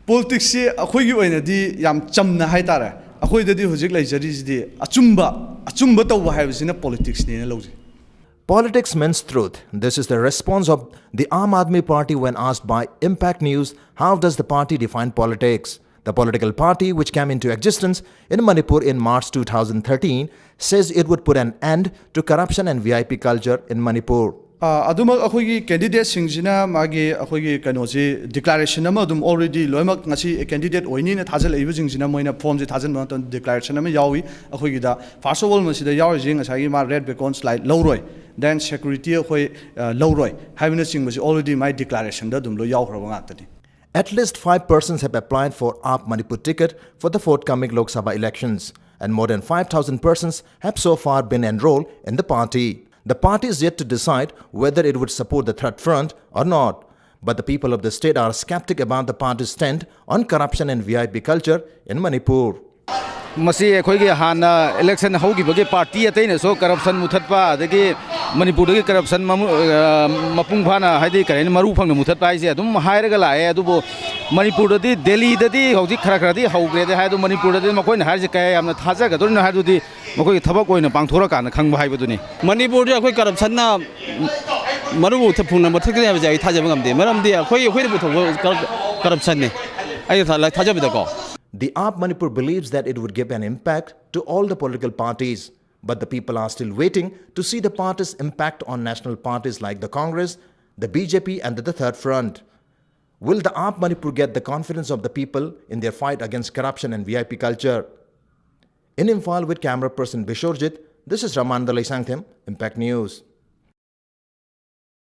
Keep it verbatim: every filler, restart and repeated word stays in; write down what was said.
ꯄꯣꯂꯤꯇꯤꯛꯁꯁꯤ ꯑꯩꯈꯣꯏꯒꯤ ꯑꯣꯏꯅꯗꯤ ꯌꯥꯝ ꯆꯝꯅ ꯍꯥꯏꯇꯥꯔꯦ, ꯑꯩꯈꯣꯏꯗꯗꯤ ꯍꯧꯖꯤꯛ ꯂꯩꯖꯔꯤꯁꯤꯗꯤ ꯑꯆꯨꯝꯕ, ꯑꯆꯨꯝꯕ ꯇꯧꯕ ꯍꯥꯏꯕꯁꯤꯅ ꯄꯣꯂꯤꯇꯤꯛꯁꯅꯦꯅ ꯂꯧꯖꯩ꯫ Politics means truth. This is the response of the Aam Aadmi Party when asked by Impact News, how does the party define politics? The political party, which came into existence in Manipur in March two thousand thirteen, says it would put an end to corruption and V I P culture in Manipur. ꯑꯗꯨꯃꯛ ꯑꯩꯈꯣꯏꯒꯤ ꯀꯦꯟꯗꯤꯗꯦꯠꯁꯤꯡꯁꯤꯅ ꯃꯥꯒꯤ ꯑꯩꯈꯣꯏꯒꯤ ꯀꯩꯅꯣꯁꯤ declaration ꯑꯃ ꯑꯗꯨꯝ already ꯂꯣꯏꯅꯃꯛ ꯉꯁꯤ candidate ꯑꯣꯏꯅꯤꯅ ꯊꯥꯖꯤꯜꯂꯛꯏꯕꯁꯤꯡꯁꯤꯅ ꯃꯣꯏꯅ ꯐꯣꯝꯁꯦ ꯊꯥꯖꯤꯟꯕ ꯃꯇꯝꯗ ꯗꯤꯀ꯭ꯂꯥꯔꯦꯁꯟ ꯑꯃ ꯌꯥꯎꯏ ꯑꯩꯈꯣꯏꯒꯤꯗ꯫ ꯐꯥꯔꯁ ꯑꯣꯐ ꯑꯣꯜ ꯃꯁꯤꯗ ꯌꯥꯎꯔꯤꯁꯤ ꯉꯁꯥꯏꯒꯤ ꯃꯥ ꯔꯦꯠ ꯕꯦꯛꯒ꯭ꯔꯥꯎꯟ ꯁ꯭ꯂꯥꯏꯠ ꯂꯧꯔꯣꯏ, ꯗꯦꯟ ꯁꯦꯀ꯭ꯌꯨꯔꯤꯇꯤ ꯑꯩꯈꯣꯏ ꯂꯧꯔꯣꯏ ꯍꯥꯏꯕꯅꯆꯤꯡꯕꯁꯤ ꯑꯣꯜꯔꯦꯗꯤ ꯃꯥꯏ ꯗꯤꯀ꯭ꯂꯥꯔꯦꯁꯟꯗ ꯑꯗꯨꯝ ꯂꯣꯏ ꯌꯥꯎꯈ꯭ꯔꯕ ꯉꯥꯛꯇꯅꯤ꯫ At least five persons have applied for Aap Manipur ticket for the forthcoming Lok Sabha elections, and more than five thousand persons have so far been enrolled in the party. The party is yet to decide whether it would support the Third Front or not. But the people of the state are skeptic about the party's stand on corruption and V I P culture in Manipur. ꯃꯁꯤ ꯑꯩꯈꯣꯏꯒꯤ ꯍꯥꯟꯅ election ꯍꯧꯈꯤꯕꯒꯤ party ꯑꯇꯩꯅꯁꯨ corruption ꯃꯨꯊꯠꯄ, ꯑꯗꯒꯤ ꯃꯅꯤꯄꯨꯔꯗꯒꯤ corruption ꯃꯄꯨꯡ ꯐꯥꯅ, ꯍꯥꯏꯗꯤ ꯀꯔꯤ ꯍꯥꯏꯅꯤ, ꯃꯔꯨ ꯐꯪꯅ ꯃꯨꯊꯠꯄ ꯍꯥꯏꯁꯦ ꯑꯗꯨꯝ ꯍꯥꯏꯔꯒ ꯂꯥꯛꯑꯦ꯫ ꯑꯗꯨꯕꯨ ꯃꯅꯤꯄꯨꯔꯗꯗꯤ, ꯗꯦꯜꯂꯤꯗꯗꯤ ꯍꯧꯖꯤꯛ ꯈꯔ ꯈꯔꯗꯤ ꯍꯧꯈ꯭ꯔꯦꯗꯤ ꯍꯥꯏ, ꯑꯗꯨ ꯃꯅꯤꯄꯨꯔꯗꯗꯤ ꯃꯈꯣꯏꯅ ꯍꯥꯏꯔꯤꯁꯦ ꯀꯌꯥ ꯌꯥꯝꯅ ꯊꯥꯖꯒꯗꯣꯔꯤꯅꯣ ꯍꯥꯏꯕꯗꯨꯗꯤ ꯃꯈꯣꯏꯒꯤ ꯊꯕꯛ ꯑꯣꯏꯅ ꯄꯥꯡꯊꯣꯔꯀꯥꯟꯗ ꯈꯪꯕ ꯍꯥꯏꯕꯗꯨꯅꯤ꯫ ꯃꯅꯤꯄꯨꯔꯗꯤ ꯑꯩꯈꯣꯏ ꯀꯔꯞꯁꯟꯅ ꯃꯔꯨ ꯐꯨꯡꯅ ꯃꯊꯛꯇꯅꯤ ꯍꯥꯏꯕꯁꯦ ꯑꯩ ꯊꯥꯖꯕ ꯉꯝꯗꯦ꯫ ꯃꯔꯝꯗꯤ ꯑꯩꯈꯣꯏ, ꯑꯩꯈꯣꯏꯅ ꯄꯨꯊꯣꯛꯄ ꯀꯔꯞꯁꯟꯅꯤ꯫ ꯑꯩꯅ ꯊꯥꯖꯕꯗꯀꯣ꯫ The Aap Manipur believes that it would give an impact to all the political parties, but the people are still waiting to see the party's impact on national parties like the Congress, the B J P, and the Third Front. Will the Aap Manipur get the confidence of the people in their fight against corruption and V I P culture? In Imphal with camera person Bishorjit, this is Ramananda Leisangthem, Impact News.